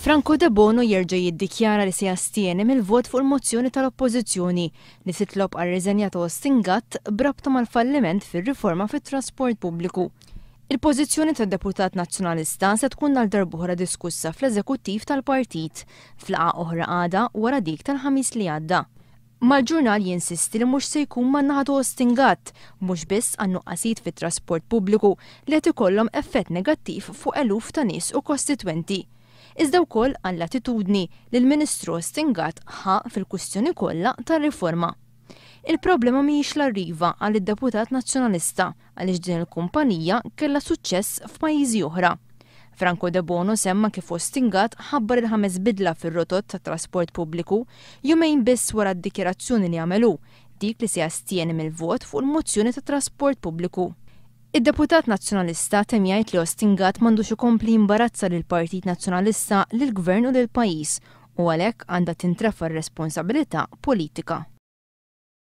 Franco Debono jerġa' jiddikjara li se jastieni mill-vot fuq il-mozzjoni tal-Oppożizzjoni li titlob għar-riżenja ta' Austin Gatt b'rabta mal-falliment fir-riforma fit-trasport pubbliku. Il-pożizzjoni tad-deputat Nazzjonalista se tkun għal darb'oħra diskussa fl-eżekuttiv tal-partit f'laqgħa oħra għada wara dik tal-Ħamis li għadda. Mal-ġurnal jinsisti li mhux se jkun man-naħa ta' Austin Gatt, mhux biss għan-nuqqasijiet fit-trasport pubbliku li qed ikollhom effett negattiv fuq eluf ta' nies u kostitwenti, iżda wkoll għall-attitudni li l-Ministru Austin Gatt ħa fil-kwistjoni kollha tar-riforma. Il-problema mhijiex l-Arriva, qal id-deputat Nazzjonalista, għaliex din il-kumpanija kellha suċċess f'pajjiżi oħra. Franco Debono semma kif Austin Gatt ħabbar il-ħames bidla fir-rotot tat-trasport pubbliku jumejn biss wara d-dikjarazzjoni li għamel hu, dik li se jastieni mill-vot fuq il-mozzjoni tat-trasport pubbliku. Id-deputat Nazzjonalista temm jgħid li Austin Gatt m'għandux ikompli jimbarazza lill-Partit Nazzjonalista, lill-Gvern u lill-pajjiż u għalhekk għandha tintrefa' r-responsabilità politika.